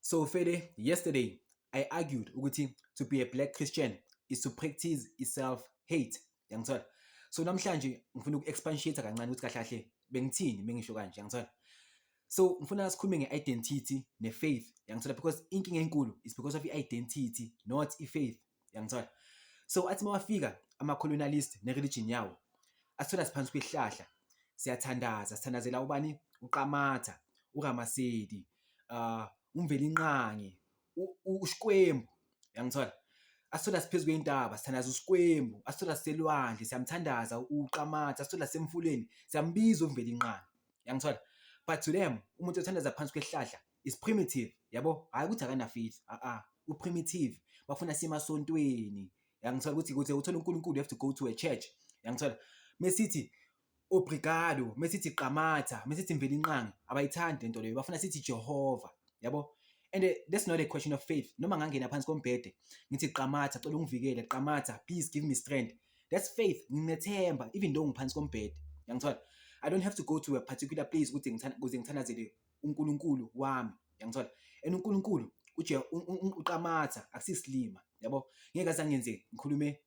So Fede, yesterday I argued ukuthi to be a black Christian is to practice self-hate. Yangithola? So namhlanje ngifuna uku-expatiate kancane ukuthi kahle kahle bengithini mengisho kanje, yangithola? So ngifuna sikhulume nge-identity ne-faith, yangithola? Because inkinga enkulu is because of i-identity, not i-faith, yangithola? So athi mawafika ama-colonialist ne-religion yawo, asithola siphansi kwesihlahla, siyathandaza, sithandazela ubani? UQamatha, uRamasedi, uMvelinqangi, uSikwembu, yangithola? Asithola siphezu kwentaba, sithandaza uSikwembu, asithola siselwandle, siyamthandaza uQamatha, asithola sisemfuleni, siyambiza uMvelinqangi, yangithola? But to them, umuntu othandaza phansi kwesihlahla is primitive, yabo? Hhayi ukuthi akana faith, a-a, u-primitive. Bafuna siye emasontweni, yangithola? Ukuthi ukuze uthole uNkulunkulu, you have to go to a church, yangithola? Mesithi obrigado, mesithi Qamatha, mesithi Mvelinqangi, abayithandi lento leyo, bafuna sithi Jehova, yabo? And that's not a question of faith. Noma ngangena phansi kombhede ngithi, "Qamatha, cela ungivikele, Qamatha, please give me strength." That's faith, nginethemba even though ngiphansi kombhede, yangithola? I don't have to go to a particular place ukuthi ukuze ngithandazele uNkulunkulu wami, yangithola? And uNkulunkulu uQamatha akusisilima, yabo? Ngeke aze angenze ngikhulume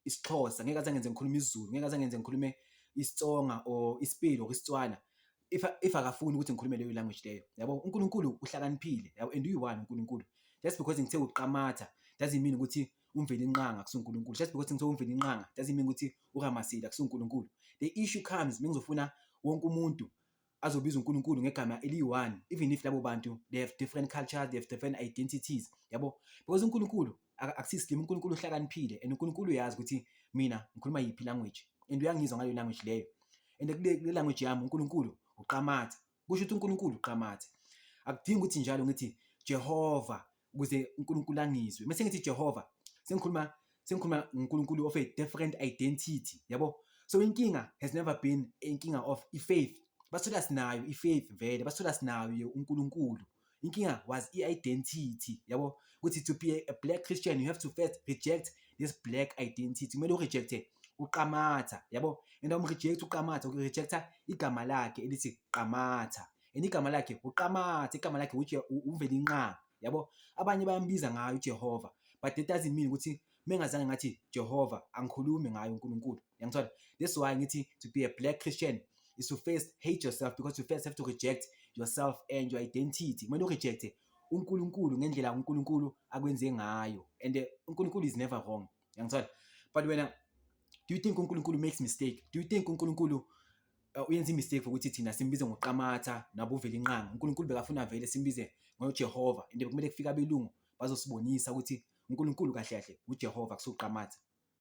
isiXhosa, ngeke aze angenze ngikhulume isiZulu, ngeke aze angenze ngikhulume isiTsonga or isiPedi or isiTswana if akafuni ukuthi ngikhulume leyo language leyo, yabo? UNkulunkulu uhlakaniphile, yabo, and uyi-one uNkulunkulu. Just because ngithe uQamatha doesn't mean ukuthi uMvelinqangi akusiwuNkulunkulu. Just because ngithe uMvelinqangi doesn't mean ukuthi uRamasedi akusiwuNkulunkulu. The issue comes mengizofuna wonke umuntu azobiza uNkulunkulu ngegama eliyi-one, even if labo bantu they have different cultures, they have different identities, yabo? Because uNkulunkulu akusisilima, uNkulunkulu uhlakaniphile and uNkulunkulu uyazi ukuthi mina ngikhuluma yiphi language and uyangizwa ngaleyo language leyo. And kule language yami uNkulunkulu uQamatha, kusho ukuthi uNkulunkulu uQamatha. Akudingi ukuthi njalo ngithi Jehova ukuze uNkulunkulu angizwe. Mase ngithi Jehova, sengikhuluma ngoNkulunkulu of a different identity, yabo? So inkinga has never been inkinga of i-faith. Bathola sinayo i-faith vele, bathola sinayo uNkulunkulu. Inkinga was i-identity, yabo? Ukuthi to be a black Christian, you have to first reject this black identity. Kumele u-reject-e uQamatha, yabo? And awum-reject uQamatha, u-reject-a igama lakhe elithi Qamatha. And igama lakhe uQamatha, igama lakhe uMvelinqangi, yabo? Abanye bayambiza ngayo uJehova, but that doesn't mean ukuthi mengazange ngathi Jehova angikhulumi ngaye uNkulunkulu, yangithola? That's why ngithi to be a black Christian is to first hate yourself, because you first have to reject yourself and your identity. Kumele u-reject-e uNkulunkulu ngendlela uNkulunkulu akwenze ngayo, and uNkulunkulu is never wrong, yangithola? But wena, do you think uNkulunkulu makes mistake? Do you think uNkulunkulu uyenza i-mistake ukuthi thina simbize ngoQamatha nabo uVelinqangi? uNkulunkulu bekafuna vele simbize ngoJehova, and bekumele kufike abelungu bazosibonisa ukuthi uNkulunkulu kahle kahle uJehova, akusiwuQamatha.